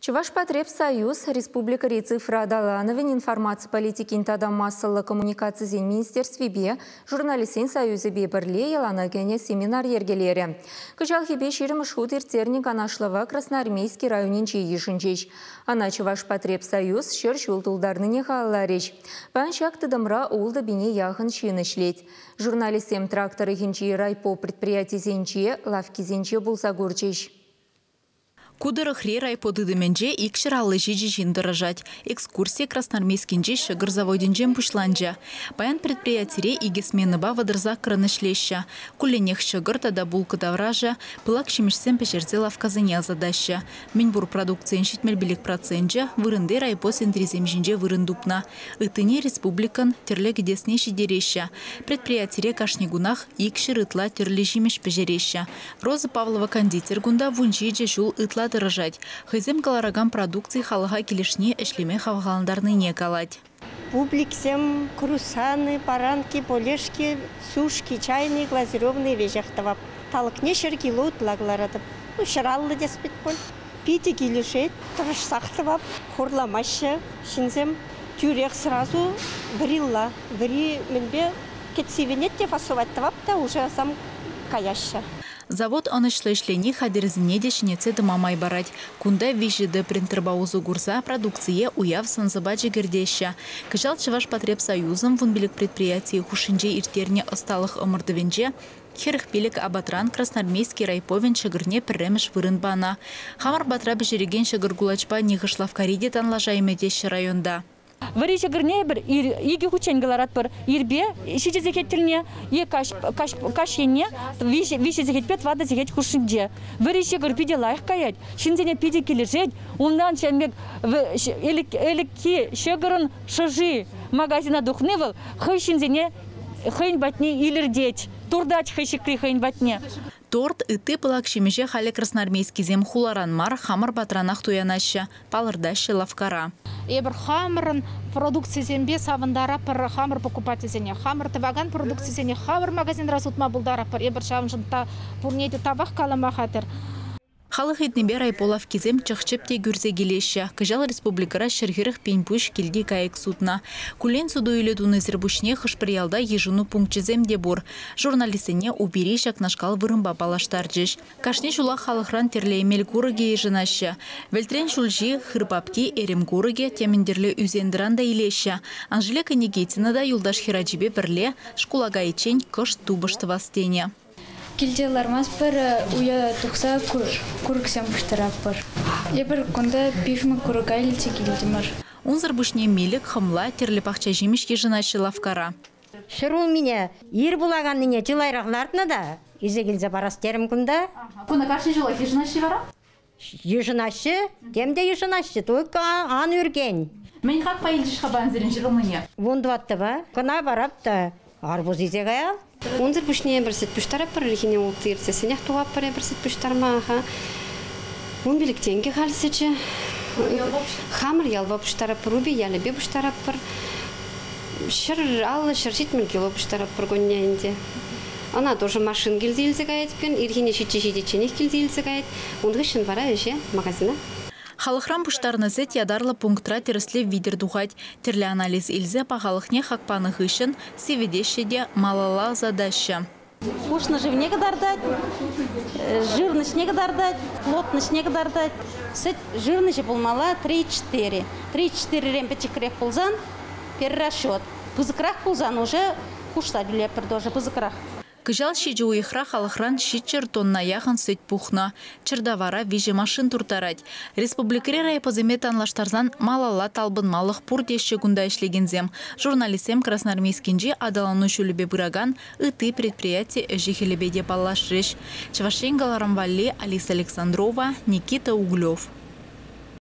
Чӑвашпотребсоюз республикӑри цифра аталанӑвӗн информаци политикин тата массӑллӑ коммуникацисен министерствипе журналистсен союзӗпе пӗрле йӑлана кӗнӗ семинар йӗркелерӗ. Кӑҫалхипе 20-мӗш хут ирттернӗ канашлӑва Красноармейски районӗнче йышӑнчӗҫ. Ӑна Чӑвашпотребсоюз 100 ҫул тултарнине халалларӗҫ. Паян ҫак тытӑмра 6 000 яхӑн ҫын ӗҫлет. Журналистсем Трак тӑрӑхӗнчи райпо предприятисенче, лавккисенче пулса курчӗҫ. Ку тӑрӑхри райпо тытӑмӗнче 257 ҫын тӑрӑшать. Экскурси Красноармейскинчи ҫӑкӑр заводӗнчен пуҫланчӗ. Паян предприятире икӗ сменӑпа 38 ӗҫлеҫҫӗ. Кулленех ҫӑкӑр тата булка таврашӗ, пылак ҫимӗҫсем пӗҫерсе лавккасене ӑсатаҫҫӗ. Мӗнпур продукцин 75 проценчӗ вырӑнти райпо сентрисем ҫинче вырӑн тупнӑ. Ыттине республикӑн тӗрлӗ кӗтесне ҫитереҫҫӗ. Предприятире кашни кунах 200 ытла тӗрлӗ ҫимӗҫ пӗҫереҫҫӗ. Роза Павлова кондитер кунта 17 ҫул ытла тӑрӑшать. Хӑйсем кӑларакан продукци халӑха килӗшни ӗҫлеме хавхалантарнине калать. Бубликсем, круассаны, баранки, полежки, сушки, чайные, глазированные веҫех тӑвап. Талӑкне 100 кило ытла кӑларатӑп. Ну, 150 тес пек пуль. Питӗ килӗшет, тӑрӑшсах тӑвап. Хурламаҫҫӗ ҫынсем. Тӳрех сразу вӗрилла. Вӗри мӗнпе кӗтсе те фасовать тӑвап та уже сам каяҫҫӗ. Завод ӑнӑҫлӑ ӗҫлени хатӗрсене те ҫӗнетсе тӑма май парать. Кунта 3D принтерпа усӑ курса продукцие уяв сӑн-сӑпачӗ кӗртеҫҫӗ. Кӑҫал Чӑвашпотребсоюзӑн 15 предприятийӗ хушшинче ирттернӗ ӑсталӑх ӑмӑртӑвӗнче 45 апатран Красноармейски райповӗн ҫӑкӑрне пӗрремӗш вырӑн панӑ. Хамӑр патра пӗҫерекен ҫӑкӑр кулачпа нихӑш лавккари те танлашаймӗ теҫҫӗ районта. Вӗри ҫӑкӑрне эпир икӗ хутчен кӑларатпӑр. Ирпе 7 сехет тӗлне е каҫ енне 3 сехетпе 4 сехет хушшинче. Вӗри ҫӑкӑр питӗ лайӑх каять, ҫынсене питӗ килӗшет. Унтан ҫавӑн пек ӗлӗкхи ҫӑкӑрӑн шӑрши магазина тухни вӑл хӑй ҫынсене хӑйӗн патне илӗртет, туртать хӑй ҫӑкри хӑйӗн патне. Торт, ытти пылак ҫимӗҫе халӗ красноармейскисем хуларан мар, хамӑр патранах туянаҫҫӗ, палӑртаҫҫӗ лавккара. Эпир хамӑрӑн продукцисемпе савӑнтаратпӑр хамӑр покупательсене, хамӑр тӑвакан продукцисене хамӑр магазинра сутма пултаратпӑр. Эпир ҫавӑншӑн та пурне те тавах калама хатӗр. Халӑх ыйтнипе райпо лавккисем чӑх-чӗп те кӳрсе килеҫҫӗ. Кӑҫал республикӑра 140 000 пуҫ килти кайӑк сутнӑ. Куллен суту-илӳ тунисӗр пуҫне хӑш-пӗр ялта йышӑну пункчӗсем те пур. Журналистсене Упири ҫакнашкал вырӑнпа паллаштарчӗҫ. Кашни ҫулах халӑхран тӗрлӗ эмел курӑкӗ йышӑнаҫҫӗ. Вӗлтрен ҫулҫи, хыр папки, эрем курӑкӗ темӗн тӗрлӗ ӳсен-тӑран та илеҫҫӗ. Анжелика Никитина та юлташ хӗрачипе пӗрле шкула кайиччен кӑшт тупӑш тӑвас тенӗ. Килте лармастпӑр, уя тухса курӑксем пуҫтаратпӑр. Эпир кунта пиҫмӗ курӑка илсе килтӗмӗр. Унсӑр пуҫне милӗк, хӑмла, тӗрлӗ пахча ҫимӗҫ йышӑнаҫҫӗ лавккара. Ҫӗрулмине ир пулаканнине чылайрах лартнӑ та, илсе килсе парас терӗм кунта. Кунта кашни ҫулах йышӑнаҫҫӗ вара? Йышӑнаҫҫӗ, тем те йышӑнаҫҫӗ, только ан ӳркен. Мӗн хакпа илчӗҫ-ха паян ҫӗрулмине? 14-па, кӑна парап та арбуз илсе каял. Унсӑр пуҫне эпир сӗт пуҫтаратпӑр, ирхине 6 иртсессӗнех тухатпӑр эпир сӗт пуҫтарма-ха. 15 тенкӗ халь сӗчӗ. Хамӑр ялпа пуҫтаратпӑр, Упи ялӗпе пуҫтаратпӑр. 150, 170 кило пуҫтаратпӑр кунне ӗнтӗ. Ӑна тоже машин килсе илсе каять пирӗн, ирхине 7 ҫитичченех килсе илсе каять. Ун хыҫҫӑн вара ӗҫе магазина. Халӑхран пуҫтарнӑ сӗт ятарлӑ пунктра тӗрӗслев витӗр тухать. Тӗрлӗ анализ илсе пахалӑхне хак панӑ хыҫҫӑн сивӗтеҫҫӗ те малалла ӑсатаҫҫӗ. Хушнӑ шывне кӑтартать, жирноҫне кӑтартать, плотноҫне кӑтартать. Сӗт жирноҫӗ пулмалла 3,4. 3,4-рен пӗчӗкрех пулсан перерасчет. Пысӑкрах пулсан уже хушса тӳлетпӗр тоже пысӑкрах. Кӑҫал 7 уйӑхра халӑхран 700 тонна яхӑн сӗт пухнӑ. Чӗртавара 3 машин турттарать. Республикӑри райпосемпе танлаштарсан малалла талпӑнмалӑх пур теҫҫӗ кунта ӗҫлекенсем. Журналистсем Красноармейскинчи аталану ҫулӗпе пыракан ытти предприяти ӗҫӗ-хӗлӗпе те паллашрӗҫ. Чӑваш Ен кӑларӑм валли Алиса Александрова, Никита Углев.